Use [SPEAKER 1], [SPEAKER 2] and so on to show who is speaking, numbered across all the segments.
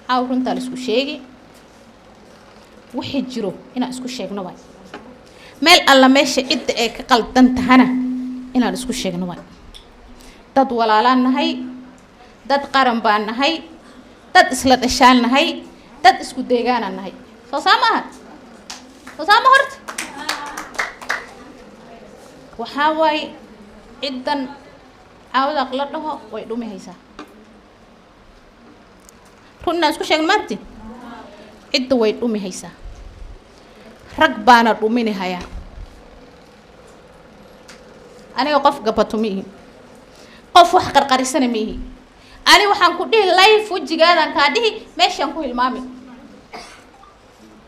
[SPEAKER 1] Caaw runtaa la isku sheegi, wixii jiro inaan isku sheegno waay. Meel alla meesha cidda ay ka qaldan tahana inaan isku sheegno waay. Dad walaalaan nahay, dad qaran baan nahay, dad isla dhashaan nahay, dad isku deegaanaan nahay. Soo saa ma aha? Soo saa ma horta? Waxaa waaye, ciddan Caawadaaq la dhaho way dhumi haysaa. Run inaan isku sheegno maarti, cidda way dhumi haysaa, rag baana dhumini hayaa. Aniga qof gabato ma ihi, qof wax qarqarisana ma ihi. Ani waxaan ku dhihi life, wejigaadaan kaa dhihi, meeshaan ku hilmaami,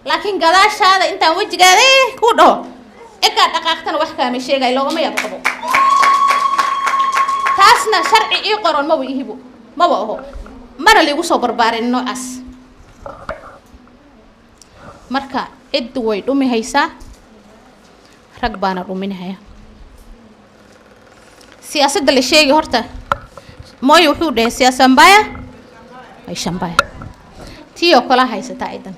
[SPEAKER 1] laakiin gadaashaada intaan wejigaada ku dhaho ekaa dhaqaaqtana wax kaama sheegay, loogama yaab qabo. Taasna sharci ii qoron maba ihibo, maba aho, mana liigu soo barbaarin noocaas. Marka ciddu way dhumi haysaa, rag baana dhuminahaya. Siyaasadda la sheegi horta, Mooyo wuxuu dhahay, "Siasa mbaya maisha mbaya." Tii oo kalaa haysataa ciddan.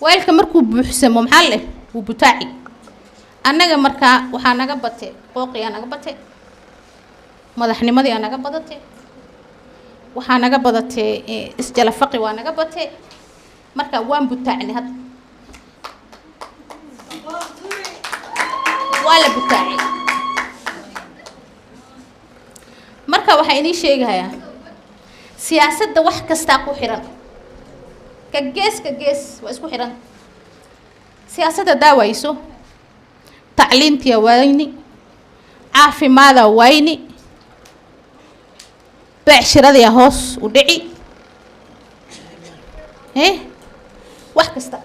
[SPEAKER 1] Weelka markuu buuxsamo, maxaa leh? Wuu butaaci. Annaga markaa waxaa naga bate qooqiyaa naga bate, madaxnimadiyaa naga badate, waxaa naga badatee isjalafaqi waa naga bate. Marka waan butaacnay, hadda waa la butaacay. Marka waxaa inii sheegayaa, siyaasadda wax kastaa ku xiran, ka gees ka gees waa isku xiran. Siyaasadda daawayso, tacliintiya wayni, caafimaada wayni, beecshiradiya hoos u dhici, wax kasta.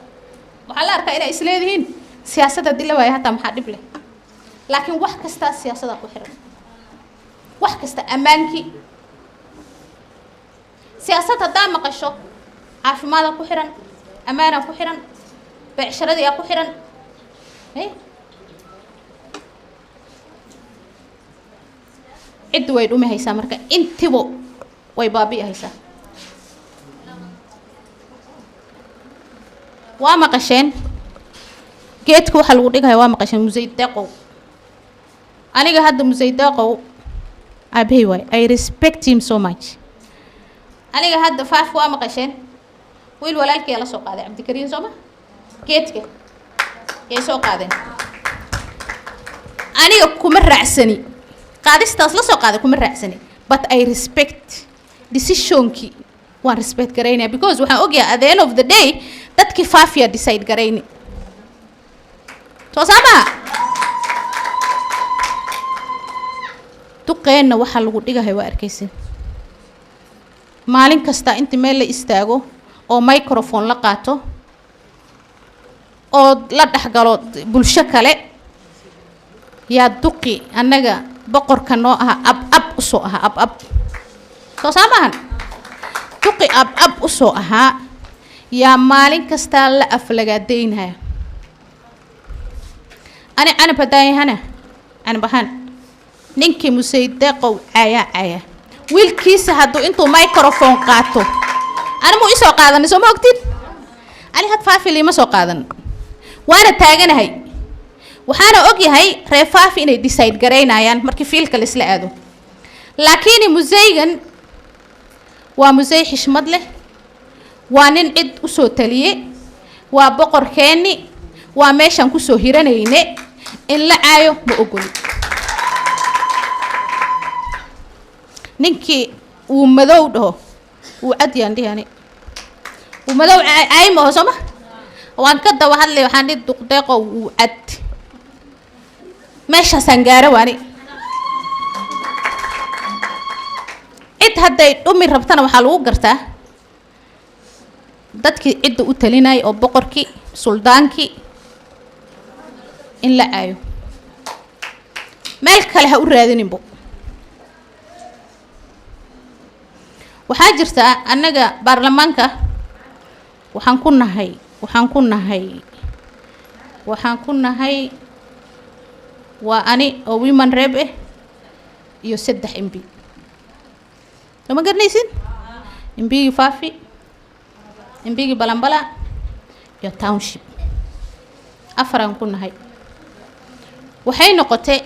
[SPEAKER 1] Waxaa la arkaa inay isleedihiin siyaasadda haddii la waayo hataa maxaa dhib leh, laakiin wax kastaa siyaasadda ku xiran, wax kasta. Ammaankii siyaasad haddaa maqasho, caafimaada ku xiran, ammaanaa ku xiran, beecshiradiyaa ku xiran. Ciddi way dhumi haysaa, marka intibo way baabi'i haysaa. Waa maqasheen geedka waxaa lagu dhigaya, waa maqasheen Musaydeqow. Aniga hadda Musaydeqow aabahey waay, I respect him so much. Aniga hadda faafka waa maqasheen, wiil walaalkiyaa la soo qaaday, Cabdikariin, soo ma? Geedka yay soo qaadeen. Aniga kuma raacsani qaadistaas la soo qaaday, kuma raacsani, but I respect decisionkii, waan respect garaynaya, because waxaan ogyahay at the end of the day dadkii Faafiya decide garayni. Soo saa maha? Duqeenna waxaa lagu dhigahay waa arkaysin. Maalin kasta inta meel la istaago oo microphone la qaato oo la dhexgalo bulsho kale, yaa duqi annaga boqorka noo aha, ab ab usoo ahaa, ab ab. Soo saa maahan? Duqi ab ab usoo ahaa yaa maalin kastaa la aflagaadaynaya. Ani Canab haddaan yahana, Canab ahaan, ninkii Musaydeqow caayaa caaya, wiilkiisa hadduu intuu microphone qaato, ani muu isoo qaadanay, soo ma ogtid? Ani had Faafi liima soo qaadan, waana taaganahay. Waxaana ogyahay reer Faafi inay decide garaynayaan markii fiilka la isla aado. Laakiin museygan waa musey xishmad leh, waa nin cid usoo taliye, waa boqorkeenni, waa meeshaan kusoo hiranayne. In la caayo ma ogoli. Ninkii uu madow dhaho, uu cad yaan dhihi ani, uu madow caay maho, soo ma? Waan ka daba hadlay, waxaan dhihi, "Duqdeeqo wuu cad." Meeshaasaan gaaro waani. Cid hadday dhumi rabtana waxaa lagu gartaa dadkii cidda u talinayay oo boqorkii, suldaankii in la caayo, meel kale ha u raadininbo. Waxaa jirtaa, annaga baarlamaanka waxaan ku nahay waa ani oo women rep ah iyo 3 MP. Soo ma garanaysin? MP-gii Faafi, MP-gii Balambala iyo township, afaraan ku nahay. Waxay noqotay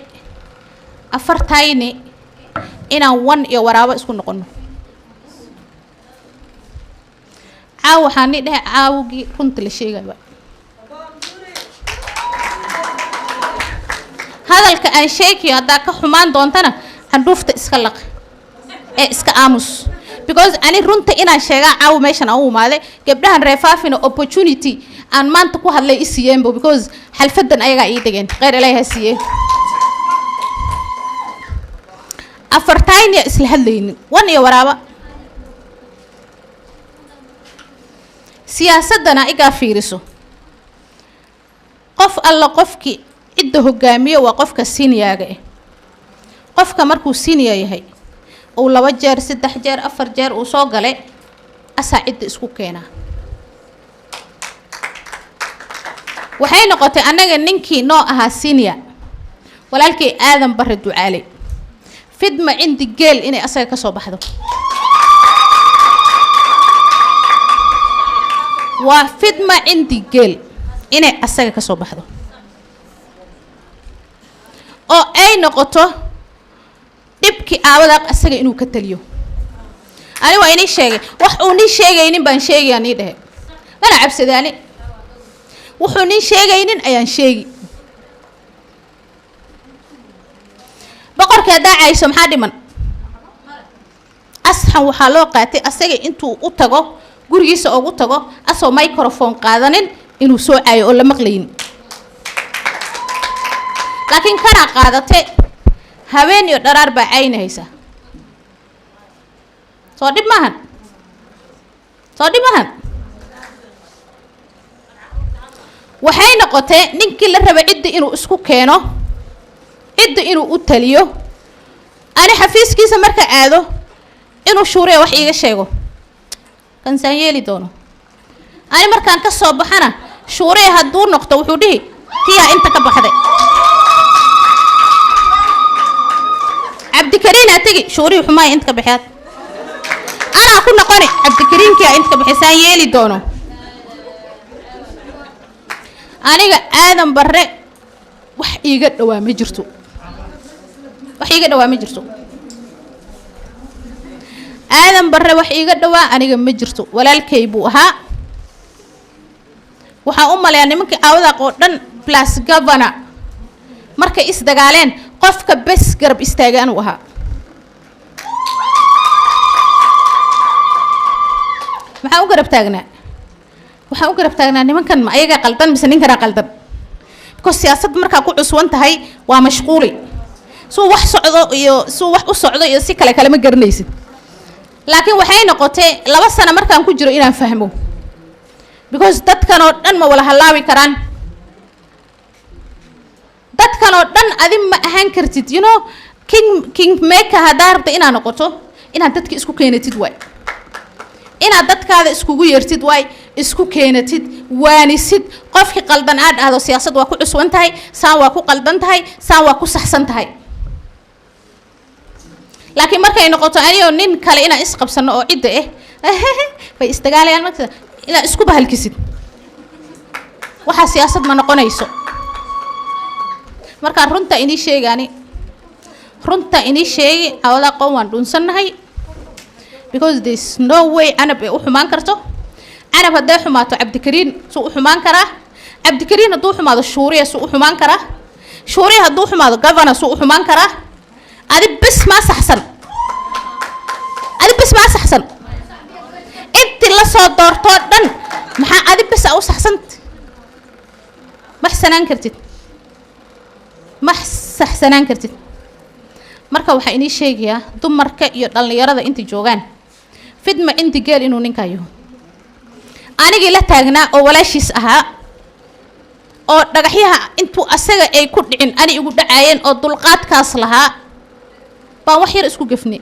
[SPEAKER 1] afartayni inaan wan iyo waraabo isku noqono. Caaw waxaan ni dhahay, caawgii runta la sheegayba, hadalka aan sheegayo haddaa ka xumaan doontana, candhuufta iska laq ee iska aamus, because ani runta inaan sheegaa caawa meeshan aan u imaaday. Gabdhahan reer Faafina opportunity aan maanta ku hadlay i siiyeenbo, because xalfadan ayagaa ii degeen. Kheyr Ilaahi ha siiyee. Afartayniya isla hadlaynin, wan iyo waraaba. Siyaasaddana igaa fiiriso, qof alla qofkii cidda hogaamiyo waa qofka senior-ga ah. Qofka markuu senior yahay, uu laba jeer, saddex jeer, afar jeer uu soo galay, asaa cidda isku keenaa. Waxay noqotay annaga ninkii noo ahaa senior, walaalkay Aadan Barre Ducaale, fidma cindi geel inay asaga ka soo baxdo. Waa fidma cindi geel inay asaga ka soo baxdo oo ay noqoto dhibkii aawadaaq asaga inuu ka taliyo. Ani waa inii sheegay, wax uu nin sheegaynin baan sheegayaa. Nii dhehe mana cabsadaani, wuxuu nin sheegaynin ayaan sheegi. Boqorkii haddaa cayso, maxaa dhiman? Asxan waxaa loo qaatay asaga intuu u tago gurigiisa ugu tago, asoo microphone qaadanin, inuu soo caayo oo la maqlaynin. Laakiin kanaa qaadate, habeen iyo dharaar baa caynahaysa. Soo dhib maahan? Soo dhib maahan? Waxay noqotee ninkii la raba cidda inuu isku keeno, cidda inuu u taliyo, ani xafiiskiisa marka aado inuu shuuriya wax iiga sheego kansaan yeeli doono. Ani markaan ka soo baxana, shuuriya hadduu noqdo, wuxuu dhihi tiyaa inta ka baxday. Cabdikariinaa tegi, shuurihi xumaaya inta ka baxead, anaa ku noqoni Cabdikariinkia inta ka baxay. Saan yeeli doono? Aniga Aadan Barre wax iiga dhawaa ma jirto, wax iiga dhawaa ma jirto. Aadan Barre wax iiga dhawaa aniga ma jirto. Walaalkay buu ahaa. Waxaan u maleeyaa nimankii aawadaaq oo dhan plus governor markay isdagaaleen, qofka bes garab istaaga anuu ahaa. Maxaan u garab taagnaa? Waxaan u garab taagnaa nimankan, ma ayagaa qaldan mise ninkanaa qaldan? Because siyaasadda markaa ku cuswan tahay waa mashquuli, suu wax socdo iyo suu wax u socdo iyo si kale kalema garanaysid. Laakiin waxay noqotay 2 sano markaan ku jiro inaan fahmo, because dadkan oo dhan ma wala hallaabi karaan. Dadkan oo dhan adi ma ahaan kartid, king maker. Haddaa rabta inaad noqoto, inaad dadka isku keenatid waay, inaad dadkaada iskugu yeertid waay, isku keenatid, waanisid. Qofkii qaldan aad dhahdo, siyaasad waa ku cuswan tahay, saan waa ku qaldan tahay, saan waa ku saxsan tahay. Laakiin markay noqoto anigoo nin kale inaan isqabsano oo cidda ah bay isdagaalayaan, marka inaad isku bahalkisid, waxaa siyaasad ma noqonayso. Markaa runta inii sheegaani, runta inii sheegi, cawada qoon waan dhunsannahay, because there is no way Canab ay u xumaan karto. Canab hadday xumaato, Cabdikariin suu u xumaan karaa? Cabdikariin hadduu xumaado, Shuuriya suu u xumaan karaa? Shuuriya hadduu xumaado, governor suu u xumaan karaa? Adi bes maa saxsan, adi bes maa saxsan. Intii lasoo doortoo dhan maxaa adi bes a u saxsant? Ma xsanaan kartid, ma saxsanaan kartid. Marka waxaa inii sheegayaa dumarka iyo dhallinyarada inta joogaan, fidma cindi geel inuu ninkaa yaho. Anigii la taagnaa oo walaashiis ahaa oo dhagaxyaha intuu asaga ay ku dhicin ani igu dhacaayeen oo dulqaadkaas lahaa, baan wax yar isku gefnay.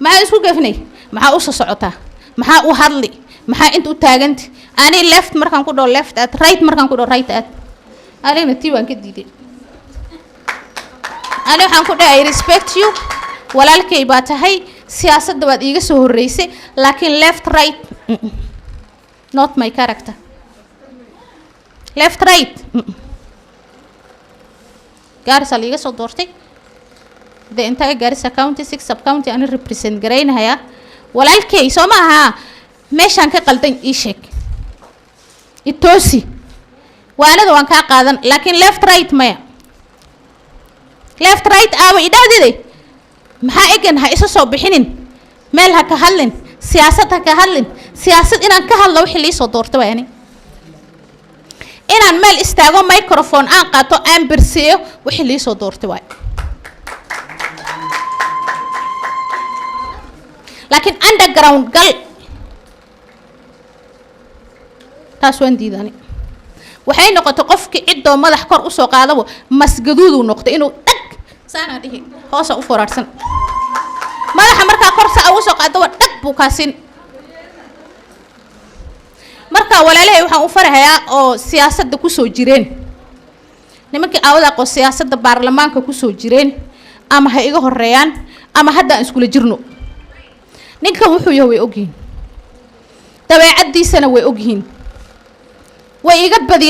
[SPEAKER 1] Maxaa isku gefnay? Maxaa u soo socotaa? Maxaa u hadli? Maxaa inta u taaganta? Ani left markaan ku dhaho, left aad, right markaan ku dhaho, right aad. Anigna tii waan ka diiday. Ani waxaan ku dhahay, I respect you, walaalkay baa tahay. Siyaasadda waad iiga soo horreysay, laakiin left right, not my character. Left right, Gaarisa liiga soo doortay, the entire Garissa County, six sub county ani represent garaynahayaa. Walaalkey, soo ma ahaa? Meeshaan ka qaldan ii sheeg, itoosi, waanada waan kaa qaadan, laakiin left right maya. Left right aawa idhahdiday, maxaa egan? Ha isa soo bixinin, meel ha ka hadlin, siyaasad ha ka hadlin. Siyaasad inaan ka hadlo wixii liisoo doorta waay. Ani inaan meel istaago, microphone aan qaato, aan berseeyo wixii liisoo doortay waay. Laakiin underground gal, taas waan diidani. Waxay noqotay qofkii ciddoo madax kor usoo qaadabo masgaduuduu noqday, inuu dhag saanaa dhihi, hoosa u foraarsan madaxa. Markaa kor saa ugu soo qaadaba, dhag buu kaasin. Marka walaalahay, waxaan u farahayaa oo siyaasadda kusoo jireen, nimankii aawadaaqoo siyaasadda baarlamaanka kusoo jireen, ama ha iga horeeyaan ama hadda aan iskula jirno, ninkan wuxuu yahay way ogyihiin, dabeecaddiisana way ogyihiin, way iga badiyeen.